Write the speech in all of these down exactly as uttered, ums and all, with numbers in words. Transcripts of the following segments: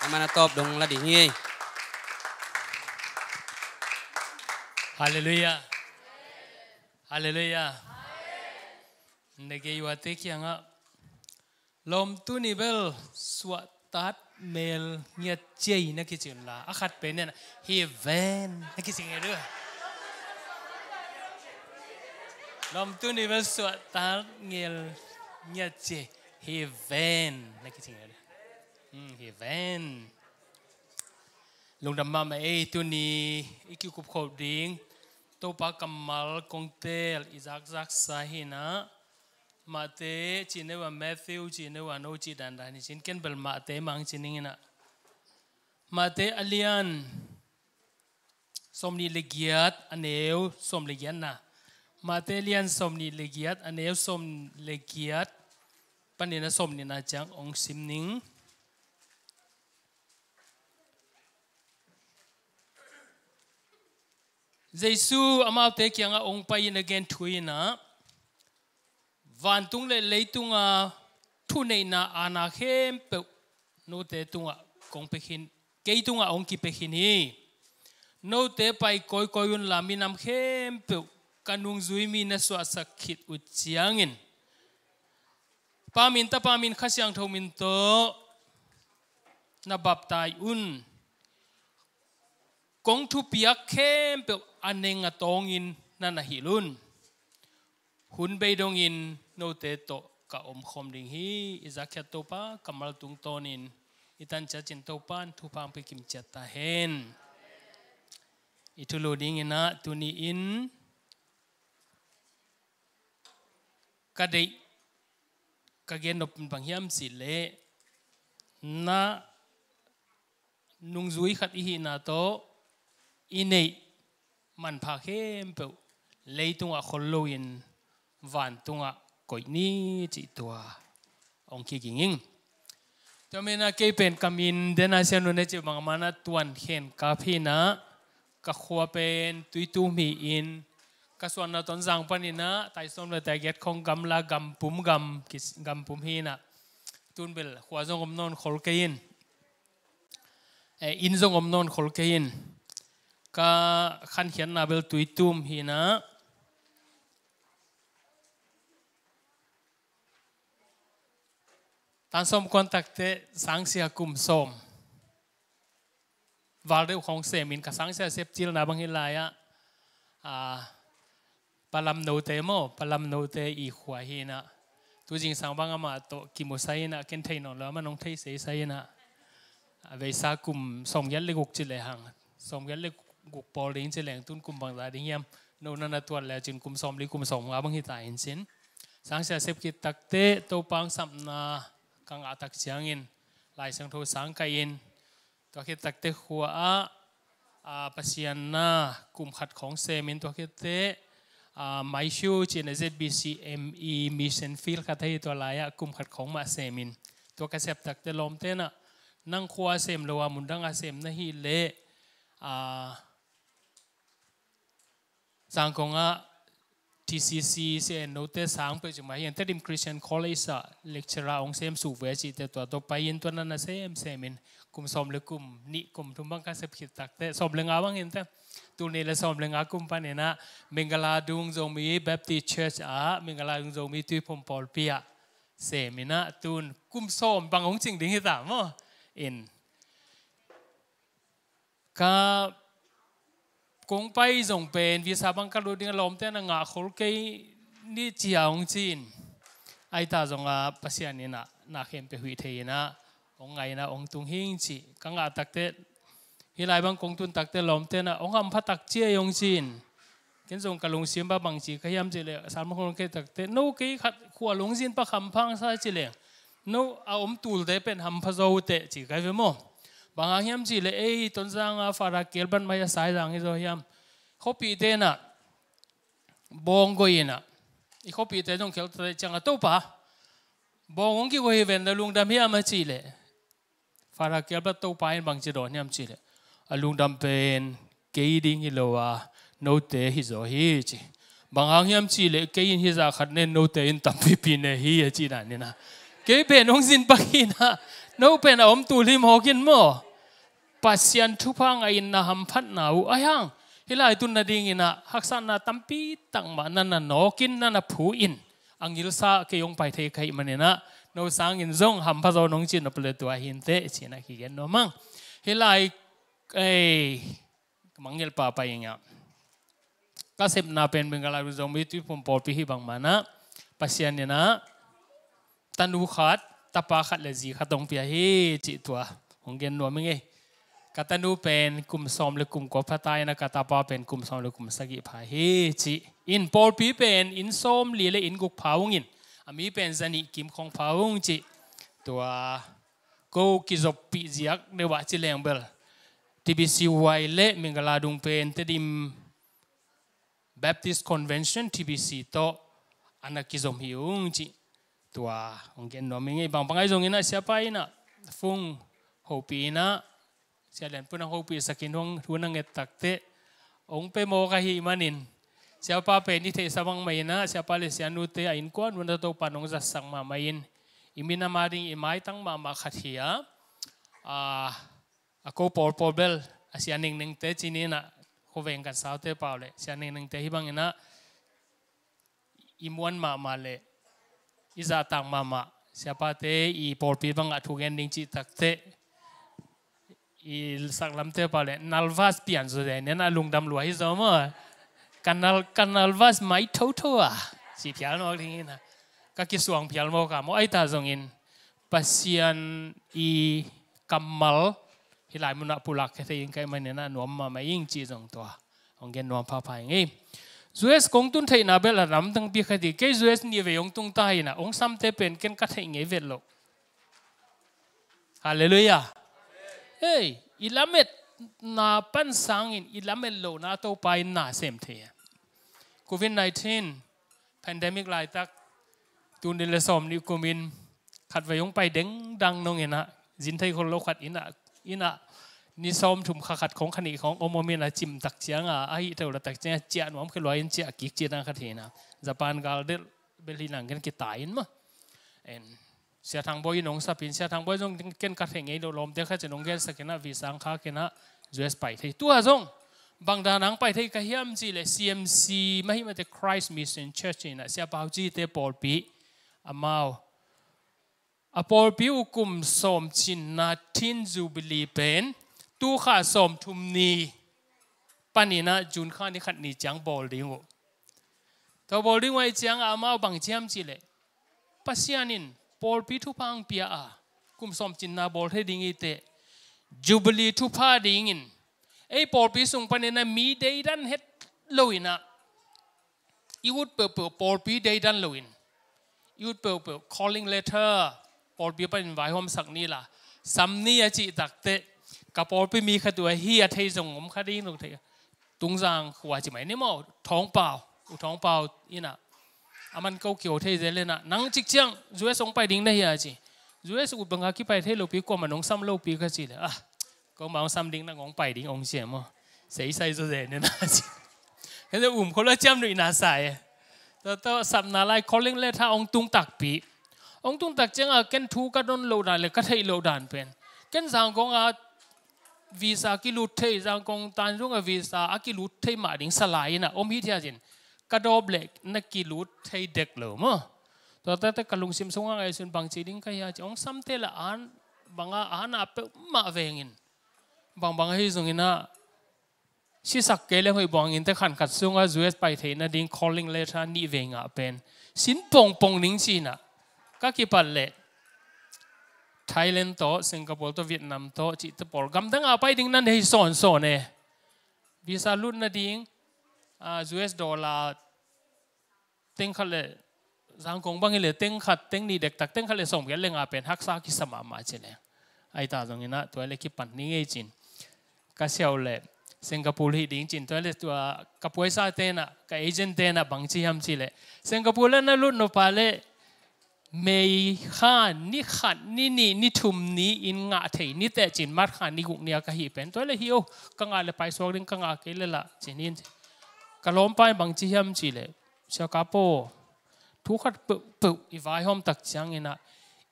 Amah na tawp dong la ding hi. Halleluiah. Halleluiah. Na gei uate kiangah, lawm, tuni bel suahtak mel ngiat ciei na kici un la, a khat pen in hi ven na kici ngei dih. Lawm, tuni bel suahtak mel ngiat ciei hi ven na kici ngei dih. Hmm, hi ven. Lungdam mahmah ei, tuni i kikup khop ding Topa kammal kong teel i zakzaksa hi in ah, Mate cih na uh a, Matthew cih na uh a, no cih dandan hi cin, ken bel Mate mang ci ning in ah. Mate a lian sawmnih le giat, a neu sawm le giatna. Mate a lian sawmnih le giat, a neu sawm le giat panin a sawmnihna ciang ong sim ning. Jesu amaute kiangah ong pai in a gen thu in ah, vantung le leitunga thuneihna aana khempeuh note tungah kong pia khin, kei tungah ong kipia khin hi. Note pai kawikawi unla, minam khempeuh ka nungzui mi na suahsak khit uh ciangin, Pa min, Tapa min, Kha Siangtho min tawh na baptai un. Kong thupiak khempeuh a neng a tawngin na na hilh un. Hun bei dongin note tawh ka omkhawm ding hi. I zakkhiat Topa kammal tungtawnin i tan ciat cin Topa in thupha ong pia kim ciat ta hen. I thulu ding in ah, tuni in ka deih, ka gen nop bang hiam cih leh, na nungzui khat i hihna tawh i neih manpha khempeuh leitungah khol loin vantungah koih ni cih tua ong kiging ing. Tua manin ah kei pen ka min Dena Sianu na cih bang a, man a Tuan Khen Kap hi in ah, ka khua pen Tuitum hi in, ka suanna Tonzang panin ah tai sawm le tai giat khong gamla, gampum gam, kis-, gampum hi in ah, tun bel khua zong om nawn khol kei in, eh, inn zong om nawn khol kei in, ka khankhiatna bel Tuitum hi in ah, tan sawm kuan tak teh sangsia kum sawm val deuh khong semin, ka sangsia sep cilna bang hi lai-ah, a, Palam note maw, Palam note i khua hi in ah, tu zingsang bang amah tawh kimu sai in ah, ken thei nawn lo, amah nong thei seisai in ah, a, veisa kum sawm giat le guk ci lehang, sawm giat le guk pawl ding ci leng, tun kum bangzah ding hiam, no na na tuat le cin kum sawm li, kum sawm nga bang hi ta in cin. Sangsia sep khit tak teh Topa ong sapna ka ngah tak ciangin Lai Siangtho sang kai in, tua khit tak teh khua ah, a, Pasian na kum khat khong semin, tua khit teh, a, Maishu cih na Z B C M E mission field khat ahi, tua lai-ah kum khat khong mah semin, tua ka sep tak teh lawmte in ah, nang khua sem lo a, mundang a sem na hih leh, a, Zangkong ah T C C C N note sang peuh cih mah hi, Tedim Christian College ah lecturer ong sem suk ve cih teh, tua tawh pai in tua na na sem semin, kum sawm le kum nih, kum thum bang ka sep khit tak teh, sawm le nga bang hi in teh, tul nih le sawm le nga kum panin ah Mingala Dung Zomi Baptist Church ah, Mingala Dung Zomi Tuiphum pawlpi ah semin ah, tun kum sawm bang ong cing ding hi ta maw. In ka kong pai zong pen visa bang ka lut ding a, lawmte in ah ngah khol kei ni cia ong ci in, ahi ta zong a Pasian in ah na khempeuh huih thei in ah, ong ngai in ah ong tung hing cih ka ngah tak teh, hih lai bang kong tun tak teh lawmte in ah ong hampha tak ciai ong ci in. Ken zong ka lungsim bang bang ci ka hiam cih leh, salmon khong kei tak teh, no kei khat khua lungsim bang hampha sa ci leh, no a om tulte pen hampha zo teh ci ka hi ve maw. Bang hang hiam cih leh, ei Tonzang a Father Kelban mai a Saizang hi zaw hiam, khuapihte in ah bawng goi in ah, i khuapihte zong khel tak ciang a, Topa, bawng ong kigoi hi ven, na lungdam hiam a cih leh, Father Kelban Topa in bang ci dawn hiam cih leh, a lungdam pen kei ding hi lo a, note hi zaw hi ci. Bang hang hiam cih leh, kei in hih zah khat ne, note in tampipi ne hi a ci dan in ah, kei pen ong zin pak hi in ah, No pen a om tul hi mawk in maw? Pasian thupha ngah in na hamphatna uh a hiang. Hih lai tun nadingin ah haksatna tampi tak mah na na nawk in na na phu in a ngilsa kei hong pai thei ka hih manin ah no sangin zong hampha zaw nong cin a pale tua hi inteh ci-in ah kigen nuam ing. Hih lai ei mangngilh pahpah ing ah. Ka sepna pen Mingala Zomi Tuiphum pawlpi hi bangmah in ah Pasian in ah tanu khat, tapa khat le zi khat hong pia hi cih tua hong gen nuam ing ei. Ka tanu pen kum sawm le kum kua pha ta in ah ka tapa pen kum sawm le kum sagih pha hi cih in pawlpi pen inn sawm li le inn guk pha ung in a mi pen zanih kim khong pha ung cih tua ko kizoppih ziak deuh ah ci leng bel T B C Y le Mingala dung pen Tedim Baptist Convention T B C tawh a na kizom hi ung cih tua hong gen nuam ing ei. Bangbang ahi zongin ah siapa in ah phone hopih in ah Sia Lian Pun hong hopih sakin hong thu na nget takteh hong pe mawk ahih manin siapa pen i theihsa bangmah in ah siapa le sianute a innkuan un a Topa nong zatsak mahmah in i minam a ding i maitang mahmah khat hi a, a ko pawlpawl bel a Sia Nengnengte ci-in ah khuaveng kan saute pau le Sia Nengnengte hi bangin ah i muan mahmah le i zahtak mahmah siapate i pawlpi bangah thu gen ding cih takteh i saklamte pau le nalvas pian zaw deh nen a lungdam lua hi zaw maw? Ka nal, ka nalvas mai thotho a ci phial mawk ding in ah ka kisuang phial mawk a maw? Ahi ta zongin Pasian i kammal hih lai munah pulak khia thei ing ka hih manin ah nuam mahmah ing cih zong tua hong gen nuam phapha ing ei. U S kong tun theihna bel a lamdang pi kha dih kei U S nih vei hong tung ta hi in ah hong samte pen ken ka theih ngei vet loh. Halleluiah. Hei i lametna pan sangin i lamet lohna Topa in na sem thei a. Covid nineteen pandemic laitak tuni le sawm nih kumin khatvei hong pai dengdang nong in ah zin thei khol lo khat in ah in ah ni sawm thum kha khat khong kha nih khong om om in ah cim tak ciang a a hih thei lo tak ciang a ciah nuam khia lua in ciah kik ci dang khat hi in ah Japan gal delh bel hi nang ken kitai in maw? En Sia Thang Bawi in hong sap in Sia Thang Bawi zong ken ka thei ngei loh lawmte khat in hong gensak in ah visa hong khak in ah U S pai thei. Tua zong bang dan a hong pai thei ka hiam cih leh C M C mah hi mate Christ Mission Church in ah Sia Pau Cite pawlpi amau a pawlpi uh kum sawm cinna tin jubilee pen tu kha sawm thum ni panin ah June kha ni khat ni ciang bawl ding uh. Tua bawl ding uh ahih ciang a amau bang ci hiam cih leh Pasian in pawlpi thupha hong pia a kum sawm cinna bawl thei ding hi teh jubilee thupha dingin ei pawlpi sung panin ah mi deidan het lo in ah i ut peuhpeuh pawlpi deidan lo in i ut peuhpeuh calling letter pawlpi panin vaihawmsak ni la sam ni a cih takteh ka pawlpi mi khat uh ahi a thei zong om kha ding lo thei. Tungzang khua ci mai ni maw? Thawngpau, U Thawngpau in ah a man ko kiho thei zel in ah nang cik ciang U S hong pai ding na hi a ci. U S ut banga kipai thei lopi kuamah nong sam lopi ka ci leh ah ko ma hong sam ding na ngong pai ding hong ci a maw? Seisai zaw zel in ah ci. Kei um khol a ciam nuihna sa e. Tua tawh sapna lai calling letter hong tung takpi hong tung tak ciang a ken thu ka don loh dan le ka theih loh dan pen ken Zangkong a visa kilut thei Zangkong Tanzung a visa a kilut thei mah ding sa lai in ah om hi thia cin ka dawp leh na kilut thei dek lo maw? Tua takte ka lungsim sungah ngaihsun bang ci ding ka hia ci hong samte la an banga an a peuhmah vengin bangbang ahi zongin ah sisak kei leng hoih buangin te khan khat sungah U S pai theih nading calling letter nih vei ngah pen sin pongpong ning ci in ah ka kipat leh Thailand tawh Singapore tawh Vietnam tawh cihte pawl gamdang a pai ding na nei sawnsawn e. Visa lut nading U S dollar teng khat le Zangkong bang hi le teng khat teng nih dektak teng khat le sawmgiat le nga pen haksa kisa mahmah ci le. Ahi ta zongin ah tua le kipan ni ngei cin ka siau le Singapore hi ding cin tua le tua ka puaisa tenah ka agent tenah bang ci hiam ci le Singapore le na lut nupa le May kha ni khat ni nih ni thum ni in ngah thei ni teh cin March kha ni guk ni a ka hih pen tua le hi o ka ngah le paisuak ding ka ngah kei le lah cin in ka lawmpa in bang ci hiam ci le Sia Kapo thu khat peuhpeuh i vaihawm tak ciangin ah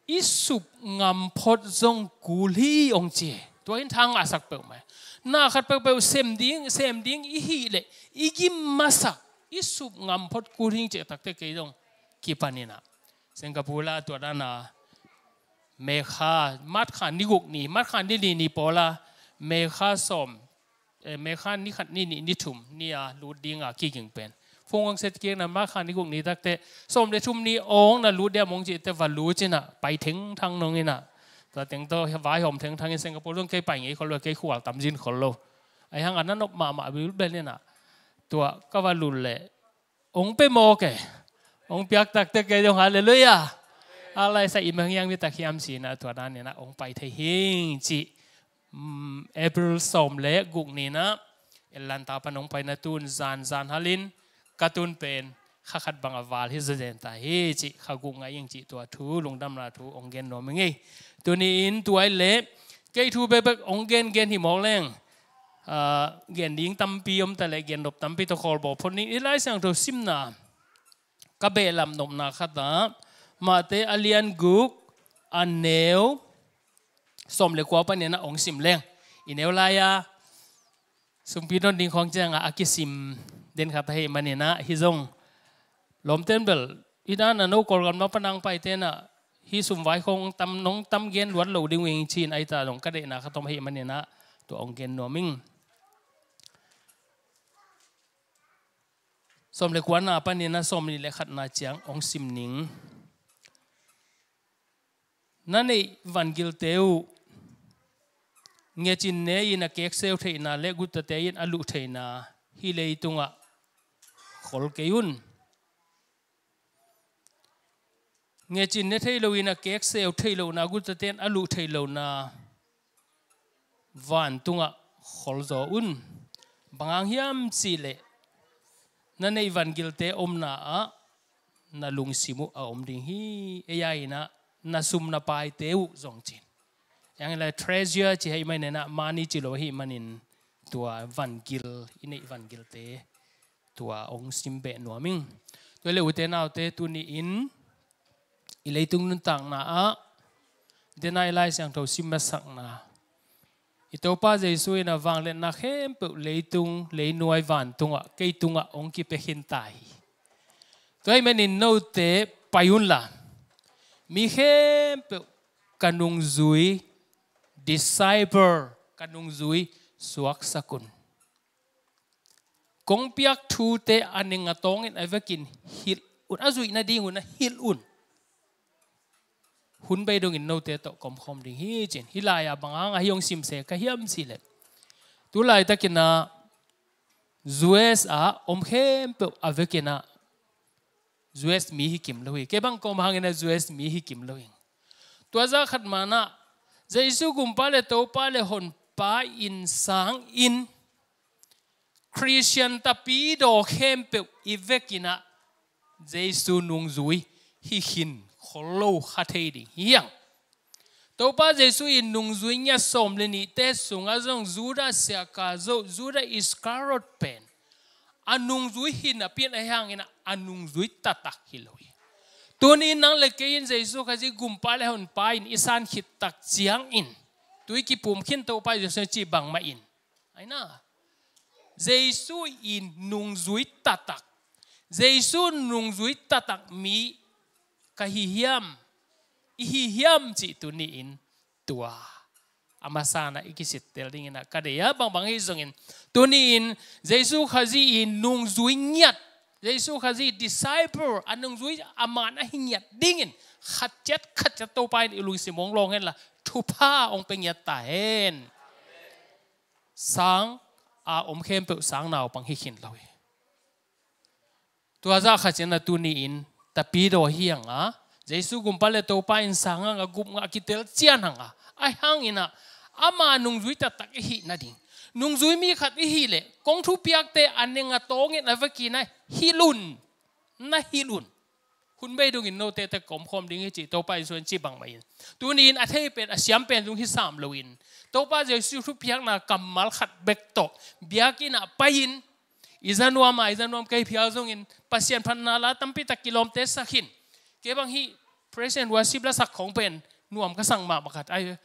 i sup ngam phot zong kul hi hong ci. Tua in tha ngahsak peuhmah. Na khat peuhpeuh sem ding, sem ding i hih leh i gim masak, i sup ngam phot kul hi cih takte kei zong kipan in ah. Singapore la tua dan a May kha, March kha ni guk ni, March kha ni li ni pawl a May kha sawm, eh, May kha ni khat ni nih ni thum ni a lut ding a kiging pen. Phone hong set kik na March kha ni guk ni takte sawm le thum ni hong na lut diam hong cih teh va lut cin ah pai thengthang nong in ah. Tua teng tawh vaihawm thengthang in Singapore zong kei pai ngei khol lo, kei khual tam zin khol lo. Ahi hang a na nop mahmah bilbel in ah. Tua ka va lut leh hong pe mawk e. Hong piak takte kei zong halleluiah. A lai sa i manghiang mi tak hiam si na tua dan in ah hong pai thei hing cih. Mm, April sawm le guk ni na Atlanta pan hong paina tun zan zan halin ka tun pen kha khat bang a val hi zazen ta hi cih, kha guk ngai ing cih tua thu lungdamna thu hong gen nuam ing ei. Tuni in tua i leh kei thu bekbek hong gen gen hi mawk leng, ah, gen ding tampi om ta leh gen nop tampi tawh khawl bawl phot ning. I Lai Siangtho simna ka behlap nopna khat ah Matthai a lian guk a neu sawm le kua panin ah hong sim leng. I neu lai-a sumpi don ding khawng ciangah a kisim den khat ahih manin ah hih zong lawmten bel hih dan a no Kawlgam na panang paite in ah hih sumvai khawng tam nong tam gen luat lo ding uh ing ci-in ahi ta zong ka deihna khat om ahih manin ah tua hong gen nuam ing. Sawm le kuana panin ah sawm nih le khatna ciang hong sim ning. Na neih vangilte uh ngecin ne in a kekseu theihna le guttate in a luh theihna hih leitungah khol kei un. Ngecin ne thei loin a kekseu thei lohna, guttate in a luh thei lohna vantungah kholzaw un. Bang hang hiam cihleh na neih vangilte omna ah na lungsim uh a om ding hi. Ei a in ah na sum na paite uh zong cin. Yang in lai treasure ci ahih manin ah money ci lo ahih manin tua vangil, i neih vangilte tua hong sim beh nuam ing. Tua le ute naute tuni in i leitung nuntakna ah dena i Lai Siangtho sim masakna i Topa Jesu in a vangliatna khempeuh leitung, leinuai vantungah, kei tungah hong kipia khin ta hi. Tua ahih manin note pai unla mi khempeuh ka nungzui, disciple, ka nungzui suaksak un. Kong piak thute a ning a tawngin a vekin hilh un, a zuih nading un a hilh un. Hun bei dongin note tawh ka omkhawm ding hi cin. Hih lai-ah bang hang ahi hong simse ka hiam cihleh tu laitakin ah U S a om khempeuh a vekin ah U S mi hi kim lo hi. Kei bang ka om hangin ah U S mi hi kim lo hi. Tua zah khat manah Jesu Gumpa le Topa le Honpa in sangin Khristian tapidaw khempeuh i vekin ah Jesu nungzui hi khin khol lo kha thei ding hi hang. Topa Jesu in nungzui ngiat sawm le nihte sungah zong Judas Iskariot, Judas Iskariot pen a nungzui hi napi in ahi hangin ah a nungzui taktak hi lo hi. Tuni in nang le kei in Jesu Khazih Gumpa le Honpa in i san khit tak ciangin tui kipum khin Topa Jesu in ci bangmah in, aina, Jesu in nungzui taktak, Jesu nungzui taktak mi ka hi hiam, i hi hiam cih tuni in tua a masa-in ah i kisittel dingin ah ka deih a, bangbang hi zongin tuni in Jesu Khazih in nungzui ngiat, Jesu Khazih disciple a nungzui a man ahi ngiat dingin khat ciat khat ciat Topa in i lungsim hong lawng henla thupha hong pia ngiat ta hen. Sang a om khempeuh sang naupang hi khin lo hi. Tua zah khat ciangin ah tuni in tapidaw hi hang a, Jesu Gumpa le Topa in sang hang a, gupna a kitel cian hang a, ahi hangin ah ama nungzui taktak i hih nading, nungzui mi khat i hih leh kong thupiakte a ning a tawngin a vekin ah hilh un, na hilh un. Hun bei dongin note tawh ka omkhawm ding hi cih Topa Jesu in ci bangmah in, tuni in a thei pen a siam pen zong hi sam loin Topa Jesu thupiakna kammal khat bek tawh biakinn ah pai-in i za nuam a, i za nuam kei phial zongin Pasian phatna la tampi tak kilawmte sak in. Kei bang hih Praise and worship lasak khong pen nuam ka sang mahmah khat ai.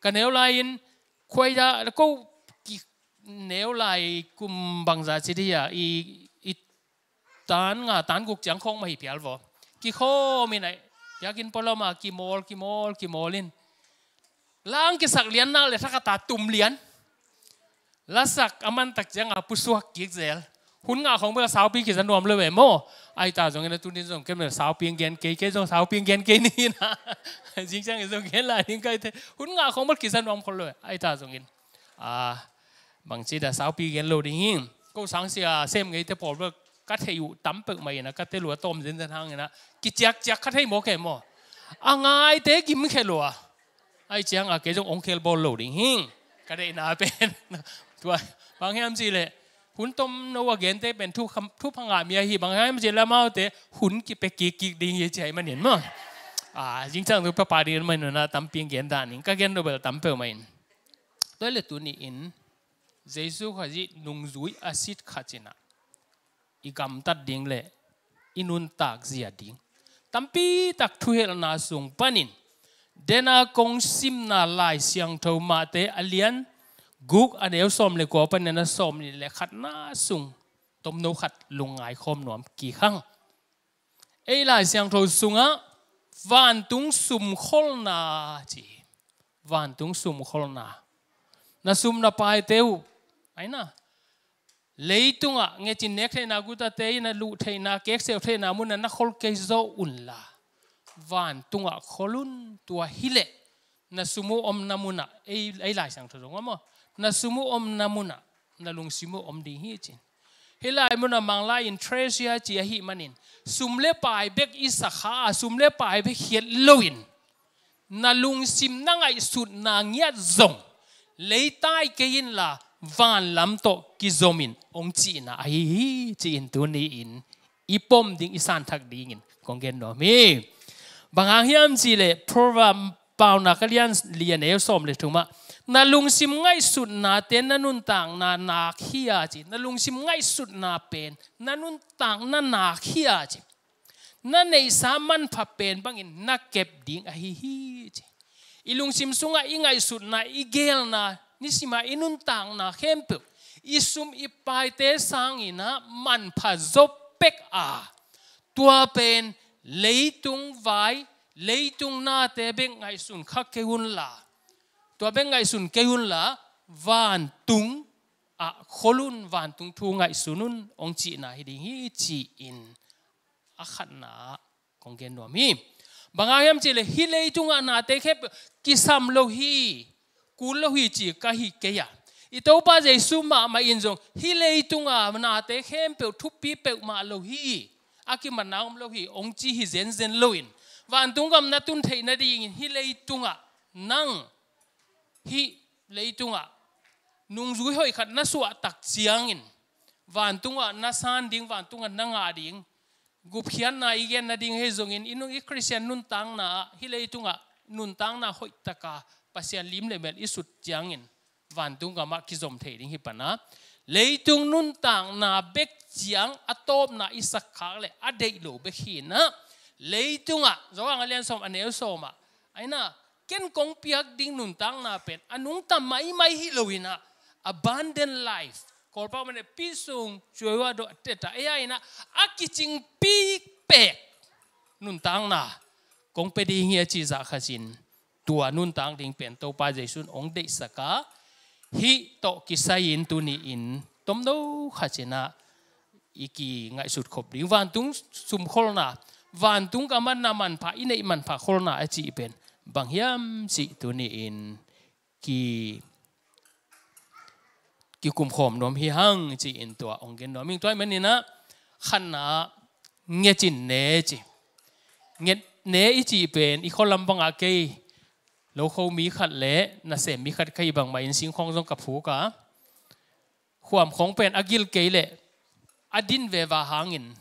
Ka neu lai-in khuaida ko ki neu lai kum bangza ci dia i, i tan nga tan guk ciang khong mah hi pial vaw. Kikhawm in ai, biakinn pawlawm ah kimawl kimawl kimawl in. Lang kisak lian nak le thakhat ah tum lian. Lasak a man tak ciang a pusuak kik zel. Hun ngah khong bel saupi kiza nuam lo ve maw. Ai ta zongin a tunin zong ken bel saupi gen kei, kei zong saupi gen kei ni na. Zing ciang in zong gen lai ding kai te. Hun ngah khong bel kiza nuam khol lo ve. Ai ta zongin. A, bangci da saupi gen lo ding hi. Ko sangsia sem ngei te pawl bel ka thei uh tam peuh mah in a, ka te lua tawm zenzen hang in a. Kiciakciak ka thei maw kei maw. A ngaite gim khe lua. Ai ciang a kei zong ong khel bawl lo ding hi. Ka deihna pen. Tua, bang hiam cih leh. Hun tomno a gente pen thu kham, thu phangah mi ahi, bang hiam cih leh amaute hun kipia kikkik ding hi ci ahih manin maw. A, zing ciang tu papa ding manin na tampi gen dan in. Ka gen lo bel tam peuh mah in. Tua leh tuni in. Jesu Khazih nungzui a sit khat in a. I gamtat ding le i nuntak zia ding tampi tak thuhelhna sung panin dena kong simna Lai Siangtho Mate a lian guk a neu sawm le kua panin a sawm nih le khatna sung tomno khat lungngai khawm nuam kik hang. Ei Lai Siangtho sungah vantung sumkholna ci. Vantung sumkholna. Na sum na paite uh. Aina. Leitungah ngecin nek theihna gutate in a luh theihna kekseu theihna munah na khol kei zaw unla. Vantungah khol un tua hileh. Na sum uh omna munah, ei, ei Lai Siangtho zong om aw. Na sum uh omna munah, na lungsim uh om ding hi cin. Hih lai munah Manglai in treasure ci ahih manin. Sum le pai bek i sakha a, sum le pai bek hiat loin. Na lungsim na ngaihsutna ngiat zong leitai kei inla vanlam tawh kizomin hong cihna ahi hi ci-in tuni-in i pom ding i santhak dingin kong gen nuam hi. Bang hang hiam cihleh Proverbs paunak a lian li a neu sawm le thumah na lungsim ngaihsutnate na nuntakna nak hi a ci. Na lungsim ngaihsutna pen na nuntakna nak hi a ci. Na neihsa manpha pen bangin na kep ding ahi hi ci. I lungsim sungah i ngaihsutna, i geelna, nisima i nuntakna khempeuh i sum i paite sanginah manpha zop pek a, tua pen leitung vai, leitung nate bek ngaihsun kha kei unla, tua bek ngaihsun kei unla vantung ah khol un, vantung thu ngaihsun un hong cihna hi ding hi ci-in a khatna kong gen nuam hi. Bang hang hiam cihleh hih leitungah nate khempeuh kisam lo hi, kul lo hi ci ka hi kei a. I Topa Jesu mahmah in zong hih leitungah nate khempeuh thupi peuhmah lo hi, a kimatna om lo hi hong ci hi zenzen loin vantung gam na tun theih nadingin hih leitungah nang hih leitungah nungzui hoih khat na suahtak ciangin vantungah na san ding, vantungah na ngah ding. Gupkhiatna i gen nading hi zongin i nung i Khristian nuntakna ah hih leitungah nuntakna hoihtaka Pasian lim le mel i sut ciangin vantung gamah kizom thei ding hi pana leitung nuntakna bek ciang a tawpna i sakkhak le a deih lo bek hinah leitungah Johan a lian sawm a neu sawmah aina ken kong piak ding nuntakna pen a nungta maimai hi loinah abundant life. Kawlpau mane pi sung cuaiwa dawh teta ei a inah a kicingpi pek nuntakna kong pia ding hi a ci zah khasin tua nuntak ding pen Topa Jesu in hong deihsaka hih tawh kisai-in tuni-in tomno khasinah i kingaihsut khop ding vantung sumkholna, vantung ka manna manpha, i neih manpha kholna a cih pen bang hiam cih tuni-in ki, kikumkhawm nuam hi hang ci-in tua hong gen nuam ing. Tua hi maninah khatna ngecin ne ci. Nget ne i cih pen i khualam bangah kei lokho mi khat le nasem mi khat ka hi bangmah in singkhawng zong ka phuk a khuam khawng pen a gil kei leh a din veva hangin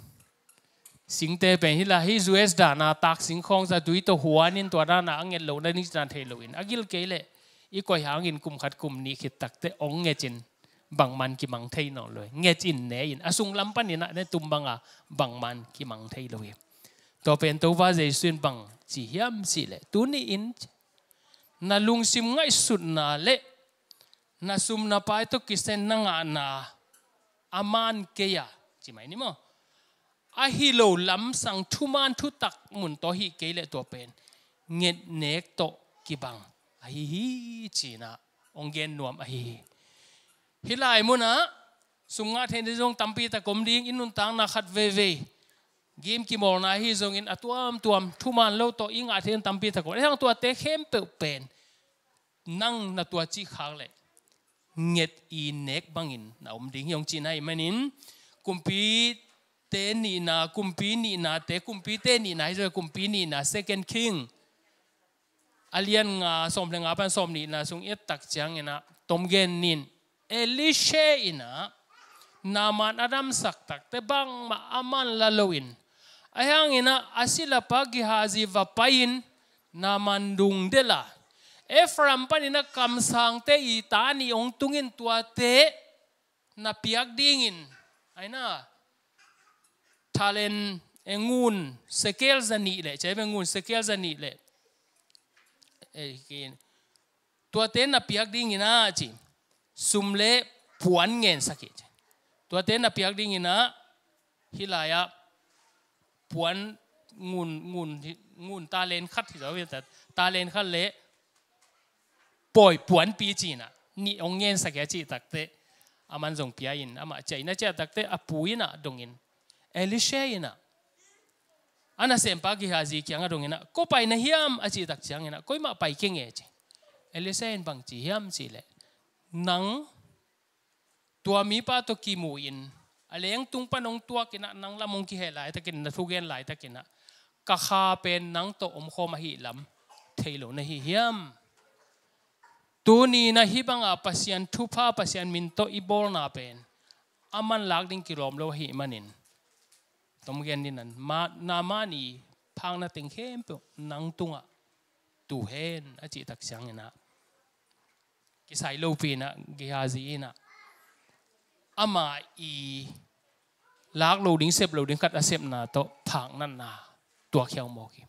singte pen hila hi U S dana tak singkhawng za tui tawh huanin tua dana a nget lohna ding cidan thei loin a gil kei leh i koih hangin kum khat kum nih khit takte hong ngecin bangman kimang thei nawn lo hi. Ngecin ne in a sunglam paninah ne tum banga bangman kimang thei lo hi. Tua pen Topa Jesu in bang ci hiam cih leh, tuni-in na lungsim ngaihsutna le na sum na pai tawh kisai na ngahna a man kei a, ci mai ni maw. A hi lo lamsang thuman thutak mun tawh hi kei leh tua pen ngetnek tawh kibang ahi hi, ci-in ah hong gen nuam ahi hi. Hih lai munah sum ngah theihna zong tampi tak om ding, i nuntakna khat veivei game kimawlna ahi zongin a tuamtuam thuman lo tawh i ngah theihna tampi tak om. Ahi hang tuate khempeuh pen nang na tua cih khak leh nget i nek bangin na om ding hi hong cihna ahih manin, kumpite nihna, kumpi nihnate, kumpite nihna hi zong, kumpi nihna, Second King a lian nga, sawm le nga pan sawm nihna sung i et tak ciangin ah, tom gen nin, Elisha in ah Naaman a damsak takteh bangmah a manla loin, ahi hangin ah a silapa Gehazi va pai-in Naaman lungdelh a, Ephraim panin a kamsangte i ta nih hong tungin tuate na piak dingin, aina, talent, eh, ngun sekel za nih leh, ci ve, ngun sekel za nih leh, eh, kin, tuate na piak dingin ah, ci, sum le puan ngensak hi, ci. Tuate na piak dingin ah, hih lai-ah puan ngun, ngun, ngun talent khat hi zaw, talent khat le pawi puanpi ci-in ah nih hong ngensak hi a cih takteh, aman zong pia in, amah ciah in a ciah takteh, a pu in ah dongin, Elisha in ah a nasempa Gehazi kiangah dongin ah, "Koi pai na hiam?" a cih tak ciangin ah, "Koi mah pai keng e," ci. Elisha in bang ci hiam cih leh, "Nang tua mipa tawh kimu-in a lengtung pan hong tuakin ah, nang lam hong kiheh laitakin, na thugen laitakin ah, ka kha pen nang tawh omkhawm ahih lam thei lo na hi hiam? Tuni-in ah hih banga Pasian thupha, Pasian min tawh i bawlna pen a manlak ding kilawm lo ahih manin, tom gen nin, Naaman i phakna teng khempeuh nang tungah tu hen," a cih tak ciangin ah, kisai lopi in ah Gehazi in ah ama i lak lo ding, sep lo ding khat a sepna tawh phak natna tuak hiau mawk hi.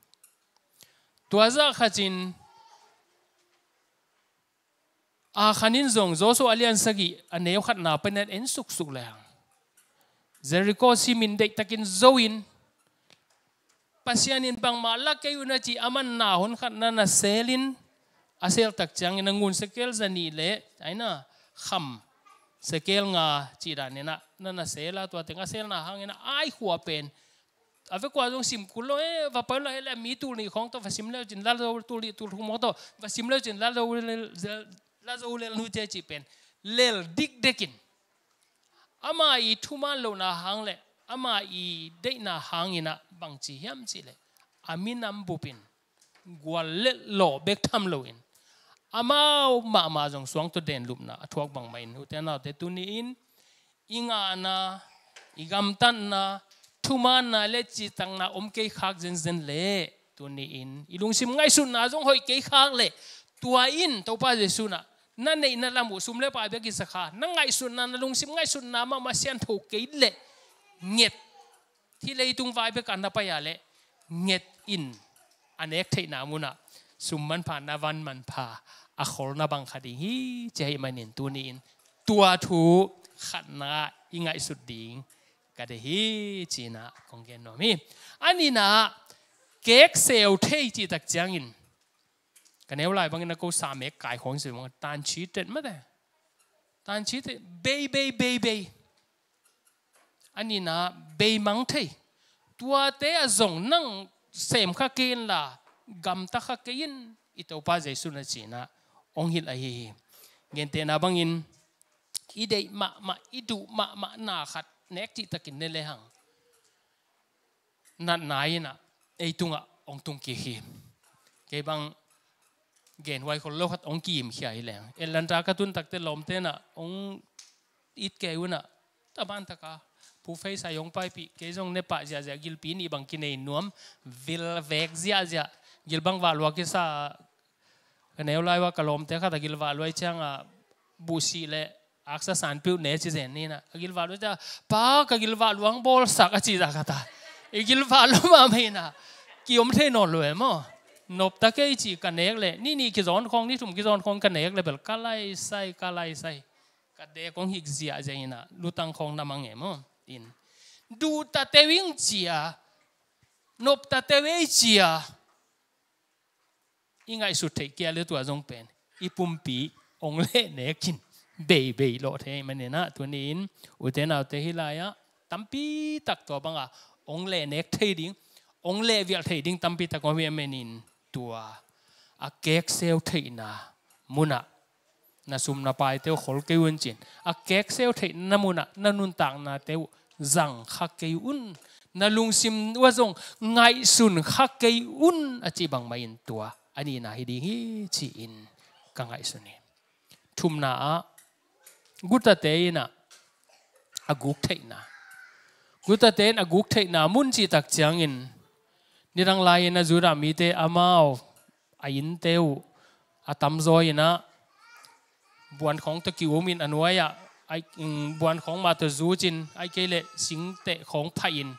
Tua zah khat in, Akhan in zong Joshua a lian sagih a neu khatna panin en suksuk lehang, Jericho simin deihtakin zo-in, Pasian in bangmah la kei un a ci, aman na hun khat na na selin, a sel tak ciangin a ngun sekel za nih le, aina, kham sekel nga cih danin ah na na sel a, tua teng a selna hangin ah ai khua pen a vekua zong sim kul lo e, va pai lo e, le mi tul nih khawng tawh va sim leucin la zo, tul nih tul thum khawng tawh va sim leucin la zo, la zo lel nu ce cih pen lel dikdekin, ama i thuman lohna hang le ama i deihna hangin ah bang ci hiam cih leh, a minam bupin gual le lawh bek tham loin, amau mahmah zong suang tawh den lupna a thuak bangmah in, ute naute, tuni-in i ngahna, i gamtatna, thumanna le citakna om kei khak zenzen leh, tuni-in i lungsim ngaihsutna zong hoih kei khak leh, tua in Topa Jesu in ah na neihna lam uh sum le pai bek i sa kha, na ngaihsutna, na lungsim ngaihsutna mahmah siangtho kei leh, nget, hih leitung vai bek a na pai a leh, nget in a nek theihna munah sum manpha, na van manpha a kholna bang kha ding hi, ci ahih manin tuni-in tua thu khatna i ngaihsut ding ka deih hi, ci-in ah kong gen nuam hi. A nihna, kek seu thei cih tak ciangin, ka neu lai bangin a ko sa mek kai khawng si bang, tanci tet mate. Tanci tet, bei, bei, bei, bei. A nihna, beimang thei. Tuate ah zong nang sem kha kei inla, gamta kha kei in, i Topa Jesu in ah, ci-in ah hong hilh ahi hi. Gentehna bangin, i deih mahmah, i duh mahmah na khat nek cihtakin ne lehang, natna in ah ei tungah hong tung kik hi. Kei bang genhuai khol lo khat hong ki-im khia hi leng, Atlanta ka tun takteh lawmte in ah hong it kei un ah, taban taka Pu Fei Sai hong paipih, kei zong ne pah ziahziah, gilpi nih bang kinei nuam, vil vek ziahziah, gil bang vah lua kisa. Ka neu lai uh a ka lawmte khat a gilvah luai ciangah buhsih le aksa sanpiuh ne ci zen ni in ah, a gilvah luai ciangah, "Pa, ka gilvah luang bawlsak," a ci zah khat a. I gilfa lo mahmah inah, kiom thei nawn lo e maw. Nopta kei ci ka nek leh, ni nih kizawn khawng, ni thum kizawn khawng ka nek leh bel ka laisai, ka laisai. Ka dek hong hik ziahziah inah, lutang khawng na mang e maw. In. Duhta teuh ing cia, nopta teuh ei cia. I ngaihsut theih kia le tua zong pen i pumpi hong lehnek in beibei lawh thei maninah, tuni-in ute naute hih lai-ah tampi tak tua banga hong lehnek thei ding, hong lehvial thei ding tampi tak om hi a, manin tua a kekseu theihna munah na sum na paite uh khol kei un cin. A kekseu theihna munah na nuntaknate uh zang kha kei un. Na lungsim uh ah zong ngaihsun kha kei un a cih bangmah in tua a nihna hi ding hi ci-in ka ngaihsun hi. Thumna ah gutate inah a guk theihna. Gutate in a guk theihna mun cih tak ciangin nidang lai-in a Judah mite amau a innte uh a tamzaw inah buan khawng tawh ki-umin a nuai-ah, ai, mm, buan khawng mah tawh zucin, ai kei leh singteh khawng phahin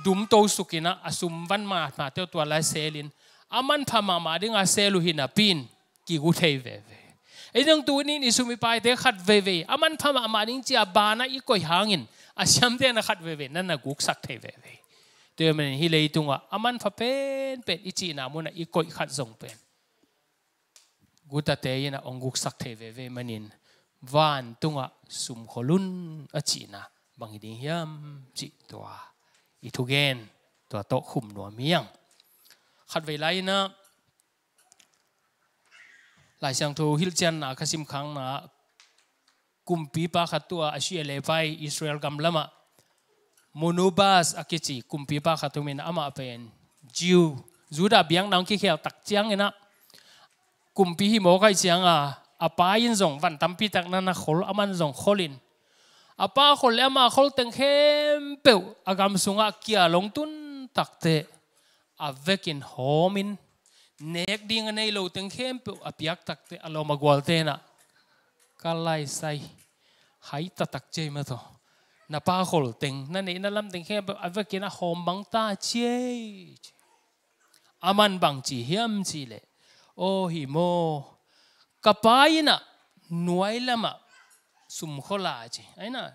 dum to sukinah a sum van mahmahte uh tua lai selin a manpha mahmah dinga sel uh hi napi-in kigu thei veve. Ei zong tuni-in i sum i paite khat veivei a manpha mahmah ding cia banah i koih hangin a siamte na khat veivei na na guksak thei veve. Tua manin hih leitungah a manpha penpen i cihna munah i koih khat zong pen gutate inah hong guksak thei veve manin vantungah sum khol un a cihna bang hi ding hiam cih tua i thugen tua tawh khum nuam hi hang. Khatvei lai-inah Lai Siangtho hilhcianna ka simkhakna kumpipa khat tua a sia le pai Israel gam lamah Munubas a kici kumpipa khat om in amah pen Jew, Judah biakna hong kikhel tak cianginah kumpi hi mawk ahih cianga a pa in zong van tampi tak na na khol, aman zong kholin a pa khol le ama khol teng khempeuh a gam sungah kial hong tun takteh a vekin hawmin nek ding a nei lo teng khempeuh a piak takteh a lawm a gualte inah ka laisai, hai taktak ciai mataw. Na pa khol teng, na neihna lam teng khempeuh a vekin a hawm bang ta ciai. Aman bang ci hiam cih leh, aw hi maw, ka pa inah nuai lamah sum khol a ci. Ai na,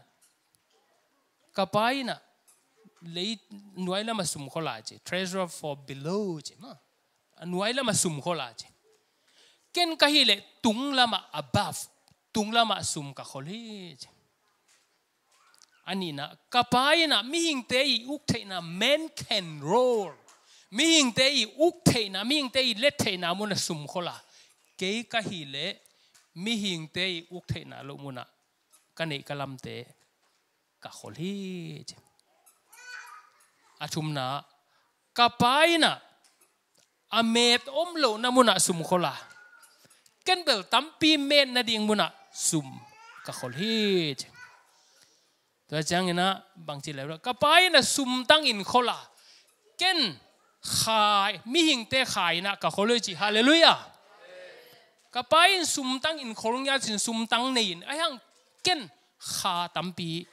ka pa inah lei nuai lamah sum khol a ci. Treasure for below ci maw. A nuai lamah sum khol a ci. Ken ka hih leh tung lamah, above, tung lamah sum ka khol hi ci. A nihna, ka pa inah mihingte i uk theihna, man can rule, mihingte i uk theihna, mihingte i let theihna munah sum khol a, kei ka hih leh mihingte i uk theihna loh munah ka neih ka lamte ka khol hi ci. A thumna, ka pa inah a met om lohna munah sum khol a, ken bel tampi met nading munah sum ka khol hi ci. Tua cianginah bangci leh, ka pa inah sumtangin khol a, ken kha, mihingte kha inah ka khol hi ci. Halleluiah. Ka pa in sumtangin khol ngiat cin, sumtang nei-in, ahi hang ken kha tampi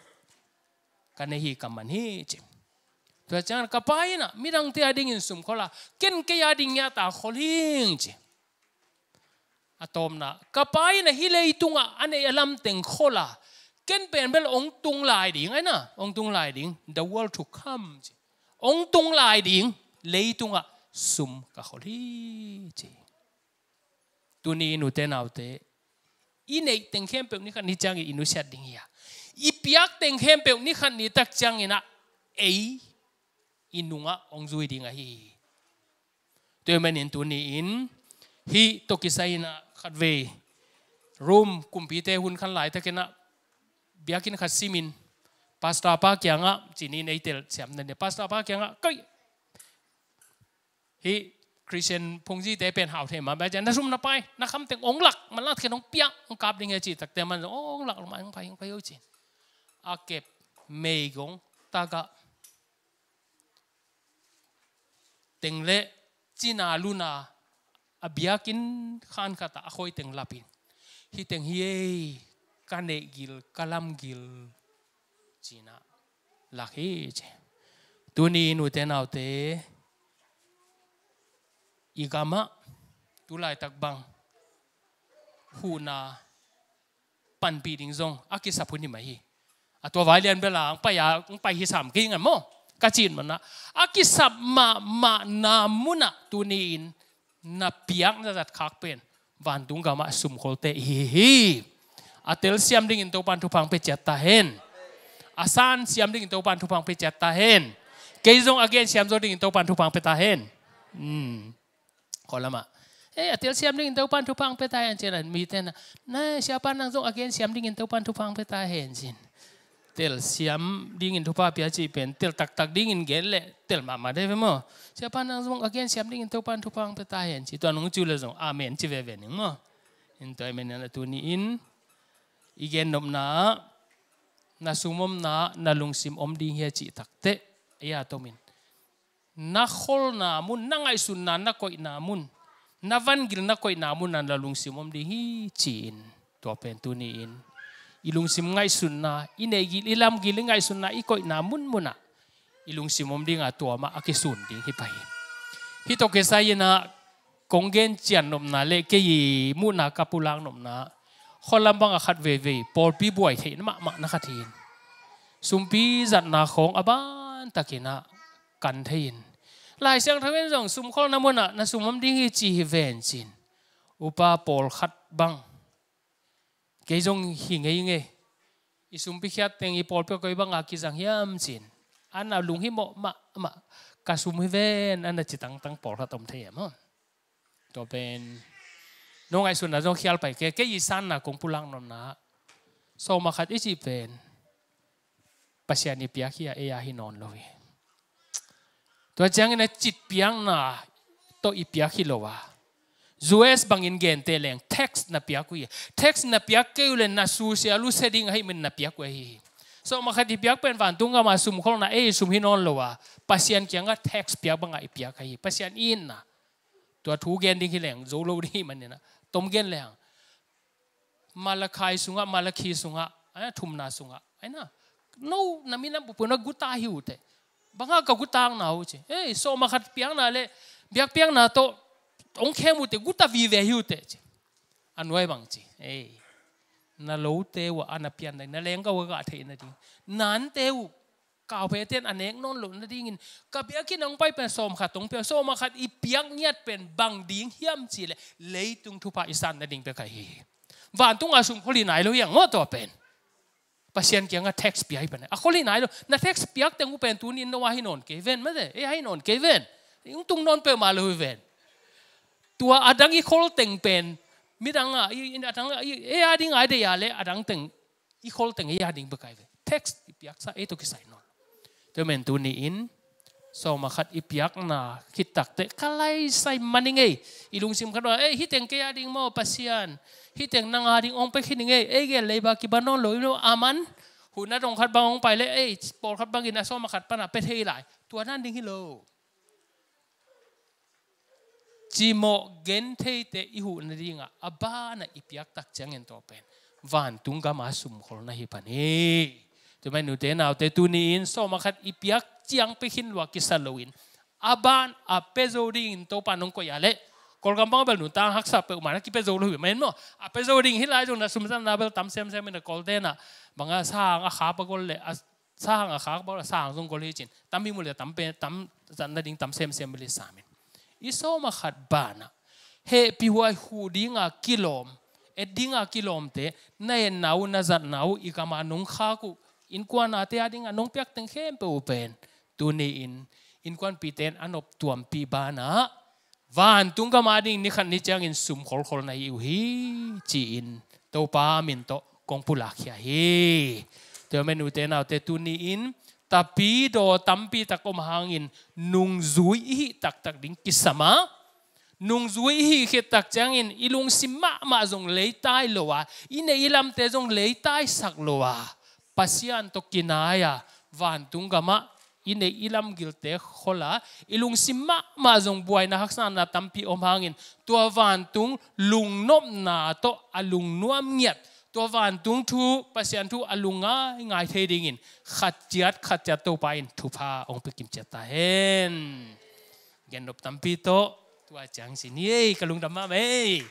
ka nei hi, ka man hi ci. Tua ciang ka pa inah midangte a dingin sum khol a, ken kei a ding ngiat a khol hing ci. A tawpna, ka pa inah hih leitungah a neih a lamteng khol a, ken pen bel hong tung lai ding, ai na, hong tung lai ding, the world to come ci. Hong tung lai ding leitungah sum ka khol hi ci. Tuni-in ute naute, i neih teng khempeuh ni khat ni ciangin i nusiat ding hi a, i piak teng khempeuh ni khat ni tak cianginah ei i nungah hong zui ding ahi hi. Tua manin tuni-in hih tawh kisai inah khatvei Rome kumpite hun khan laitakinah biakinn khat simin pastor pa kiangah, cinin ei telsiamna ni, pastor pa kiangah, koi, hih Christian phungzite pen hau thei mah, bia cian na sum na pai, na kham teng hong lak, man lak khen hong piak, hong kap ding hi a cih takte man zong hong lak lo mah, hong pai, hong pai o cin. A kep meigong tagah teng le cina luna a biakinn khan khatah a khoi teng lapin, hih teng hi ei, ka neih gil, ka lam gil, cinah lak hi ci. Tuni in ute naute, i gamah tulaitak bang huhna panpih ding zong a kisap hun hi mah hi. A tua vai lian bel a ang pai a ang pai hi sam kei ngan maw? Ka cih manah a kisap mahmahna munah tuni in na piak na zat khak pen vantung gamah sumkholte i hi hi. A telsiam dingin Topan thupha pia ciat ta hen. A sansiam dingin Topan thupha pia ciat ta hen. Kei zong a gensiam zo dingin Topan thupha pia ta hen. Hmm. Kholama. Eh, a telsiam dingin Topan thupha pia ta hen ci-in a mite na, na siapa nang zong a gensiam dingin Topan thupha pia ta hen ci-in. Telsiam dingin thupha pia cih pen tel taktak dingin gen leh tel mahmah dei ve maw? Siapa nang zong a gensiam dingin Topan thupha pia ta hen ci. Tua nung ci uh leh zong amen ci veve ning maw? In tua i men in a tuni in i gen nopna ah na sum omna ah na lungsim om ding hi a cih takteh ei a tomin na kholna mun, na ngaihsutna na koihna mun, na vangil na koihna mun ah na lungsim om ding hi ci-in tua pen tuni in i lungsim ngaihsutna, i neihgil, i lamgil, i ngaihsutna, i koihna munmunah i lungsim om dingah tua mah a kisun ding hi pah hi. Hih tawh kisai inah kong gen cian nopna le kei i muhna ka pulak nopna, khualam bangah khat veivei pawlpi buai theih mahmahna khat hi in, sumpi zatna khawng a bantakinah kan thei in, Lai Siangtho in zong sumkholna munah na sum om ding hi ci hi ven ci-in upa pawlkhat bang kei zong hi ngei ngei. I sumpi khiat teng i pawlpi a koi banga kizang hiam ci-in a na lunghimawh mahmah, ka sum hi ven a na ci tangtang pawlkhat om thei em aw? Tua pen no ngaihsutna zong khial pai kei, kei i sanna kong pulak nopna sawma khat i cih pen Pasian i piak hi a, ei a hi nawn lo hi. Tua ciangin a citpiakna tawh i piak hi lo a, U S bangin gente leng tax na piak uh hi. Tax na piak kei uh le na susia lusia ding ahi min na piak uh ahi hi. Sawma khat i piak pen vantung gama sumkholna ei sum hi nawn lo a, Pasian kiangah tax piak bangah i piak ahi hi. Pasian i itna tua thu gen ding hi leng zo lo ding hi maninah tom gen leng Malakai sungah, Malakhi sungah, a thumna sungah, a na, no na minam pupuna guta hi uh teh. Banga ka gutakna uh ci. Ei, sawma khat piakna le biakpiakna tawh hong khem uh teh, guta vive hi uh teh ci. A nuai bang ci. Ei, na lote uh a na pian dai na lengkau a gah theih nading, nante uh kaupheten a nek nawn loh nadingin ka biakinn a hong pai pen sawma khat hong piak, sawma khat i piak ngiat pen bang ding hiam cih leh leitung thupha i san nading bek ahi hi. Vantung a sum khol hi nai lo hiang maw tua pen. Pasian kiangah tax pia hi pen a khol hi nai lo. Na tax piak teng uh pen tuni in no a hi nawn kei ven mate, ei a hi nawn kei ven. Hong tung nawn peuhmah lo hi ven. Tua a dang i khol teng pen midang a, i, i, a dang a, i, ei a ding a i deih a le a dang teng i khol teng ei a ding bek ahi ve. Tax i piaksa ei tawh kisai nawn lo. Tua men tuni in sawma khat i piakna khit takteh ka laisai man i ngei. I lungsim khat uh a, ei, hih teng kei a ding maw Pasian, hih teng nang a ding hong pia khin i ngei, ei gel leiba kiba nawn lo i maw, a man hun a dong khat bang hong pai leh ei pawlkhat bangin a sawma khat pana pia thei lai. Tua dan ding hi lo. Cimawh gentheite i huh nadingah a banah i piak tak ciangin tua pen vantung gama sumkholna hi pan hi. Tua manin ute naute tuni in sawma khat i piak ciang pia khin lua kisa loin a ban a pia zo dingin Topa nong koih a leh Kawlgam bang bel nuntak haksa peuhmah na kipia zo lo hi manin maw? A pia zo ding hi lai zong na sumzatna bel tam semsem in a Kawlte'n ah banga sahang a khap a gol le a sahang a khak bang la sahang zong gol hi cin. Tam hi mu le tam pen tam zat nading tam semsem beli samin. I sawma khat banah hehpihhuai huh dinga kilawm, et dinga kilawmte na etna uh na zatna uh i gama nong khak uh innkuanate a dinga nong piak teng khempeuh uh pen tuni in innkuanpihte in a noptuampih banah vantung gam a ding ni khat ni ciangin sum kholkhol na hi uh hi ci-in Topa min tawh kong pulakkhia hi. Tua men ute naute tuni in tapidaw tampitak om hangin nungzui i hih taktak ding kisam a, nungzui i hih khit tak ciangin i lungsim mahmah zong leitai lo a, i neih i lamte zong leitaisak lo a, Pasian tawh kinai a vantung gamah i neih i lamgilte khol a, i lungsim mahmah zong buaina haksatna tampi om hangin tua vantung lungnopna tawh a lungnuam ngiat tua vantung thu, Pasian thu a lung ngaingai thei dingin khat ciat khat ciat Topa in thupha hong pia kim ciat ta hen. Gen nop tampi tawh tua ciang sin hi ei, ka lungdam mahmah ei.